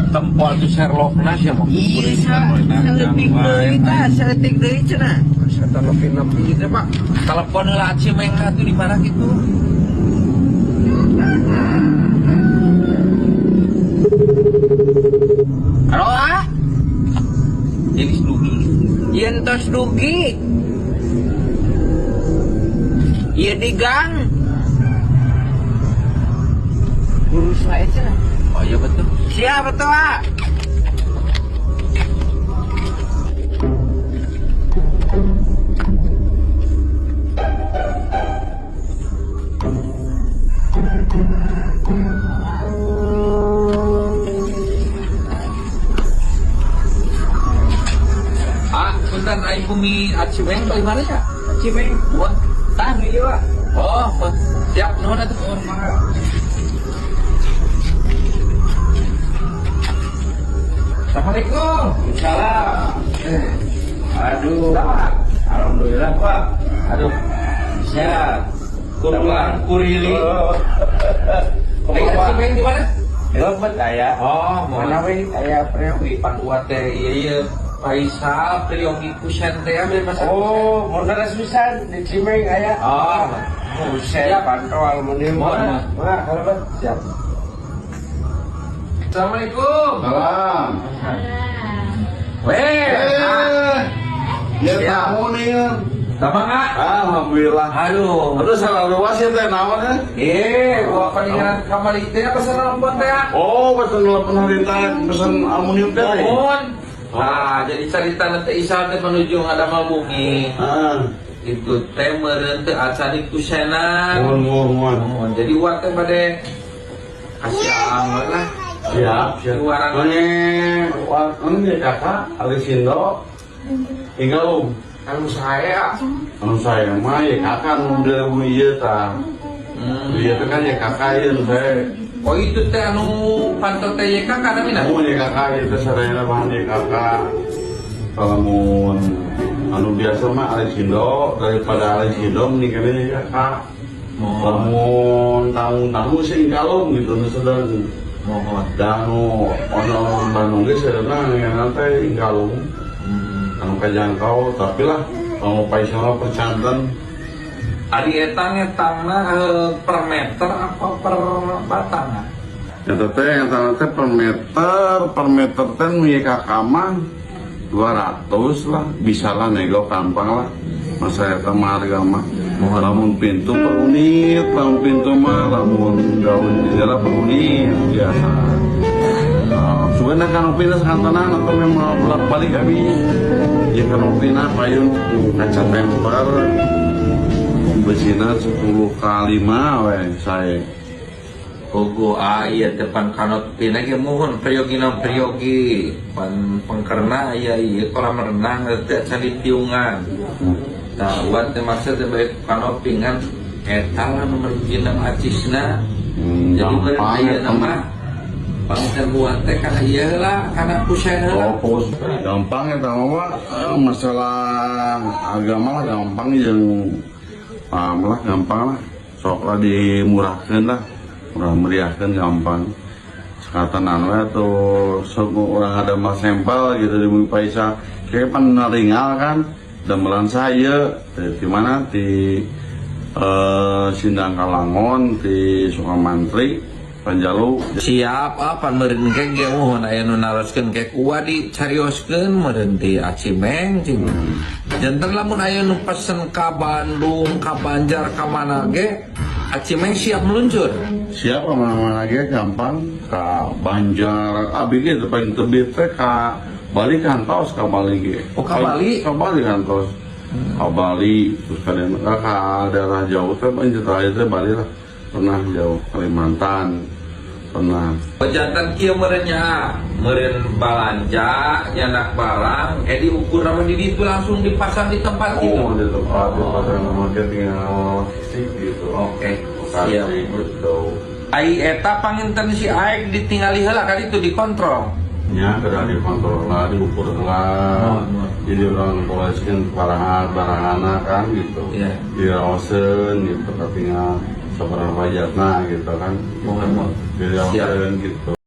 Tempo atuh share loc-na sia mah. Iya, saeutik deui tah, saeutik deui cenah. Asa nepi-nepi teh, Pak. Telepon heula Cimeng atuh di mana gitu. Halo, ah? Jadi dugi. Yen tos dugi. Ieu di gang. Lurus wae cenah. Oh iya betul. Siap betul, Pak. Ah, punten aing bumi Acimeng di mana ya? Cimeng. Wah, Tah ieu, Pak. oh, siap nuhun atuh. Oh, mangga. Assalamualaikum. Salam. Aduh. Alhamdulillah, Pak. Aduh. Siap. Kuruan kurili. Oh. Aing Acimeng di mana? Lempet aya. Oh, Mana we aya priyogi? Pan uat teh ieu ieu Faisal priyogi kusen teh ya beli masak. Oh, modal pisan di Cimeng aya. Oh, Buset, Siap. pantau aluminium. Mohon, Mah, kalau Pak. Siap. Assalamualaikum. Salam. Weh, Eh, ya Siap. tamu nih ya. Sama nggak? Alhamdulillah. Aduh. Aduh, salah luas ya teh naon ya? Eh, gua peninggalan kamar itu ya pesan telepon teh ya. Oh, pesen telepon harita, pesen aluminium teh. Mohon. Nah, jadi cerita nanti Isal teh menuju ngadamal bumi. Ah, Itu teh meureun teh acan di kusenan. mohon mohon mohon. Mohon. Jadi uang teh bade kasih anggur lah. Siap, siap. Luaran. Ini, wah, ini kakak Alisindo. Tinggal Kalau saya anu saya mah ya kakak nu udah ieu tah. Ieu teh kan ya kakak ieu nu saya. Oh itu teh anu pantau teh YKK namina? Mun ya kakak itu sadayana bahan ya kakak. Kalau mun anu biasa mah Alisindo daripada Alisindo mending kene ya kakak. Mohon. Lamun tamu-tamu sing kalung gitu nu sedang Mohon. da anu ono Bandung ge sadayana ngeunah teh ing kalung anu kajangkau tapi lah mau Faisal mah percanten. Ari eta ngetangna per meter apa per batang? Eta teh eta teh per meter teh nu YKK mah 200 lah, bisa lah nego gampang lah. Masa eta mah harga mah. Lamun pintu per unit, lamun pintu mah lamun daun jendela per unit biasa. Nah, sebenarnya kanopina sakantenan atau memang bolak balik kami. Ya kanopina payun kaca temper besina 10 kali 5 we saya. Gogo ah iya depan kanopina ge mohon priyogi na priyogi pan pengkerna iya iya kolam renang teh can ditiungan. Nah, buat teh maksud teh baik kanopingan eta lah nomor hiji na acisna. Jadi meureun Gampang aya eta nama mah. Panginten buat teh kana ieu lah kana kusen heula. Oh, gampang ya mah masalah agama lah gampang yang paham lah gampang lah sok lah dimurahkan lah murah meriahkan gampang sekatan anu atau sok orang ada mah sampel gitu di Bumi Paisa kayak pan naringal kan damelan saya di mana di Sindang Kalangon di Sukamantri Panjalu. Siap apa meureun ke ge mohon aya nu naroskeun ke kuat dicarioskeun meureun ti Acimeng cing. Janten lamun aya nu pesen ka Bandung, ka Banjar, ka mana ge Acimeng siap meluncur. Siapa mana-mana lagi gampang ke Banjar abi ge teu paling tebih teh ka Bali kantos ka Bali ge. Oh, ka Bali? Ka Bali kantos. Ka Bali terus ka ka daerah jauh teh paling terakhir teh Bali lah pernah jauh Kalimantan pernah. Janten kieu meureun nya, meureun balanja nyanak barang diukur nama di ditu langsung dipasang di tempat gitu. Oh, di tempat dipasang sama tinggal fisik gitu. Oke, Lokasi siap. gitu. Ai eta panginten si Aek ditingali heula kali itu dikontrol. Nya kada dikontrol lah, diukur lah. Oh, oh. Jadi orang polisikan parahan barangana kan gitu. Iya. Diraoseun gitu katinggal sabaraha jatna gitu kan. Mohon, mohon. Diraoseun gitu.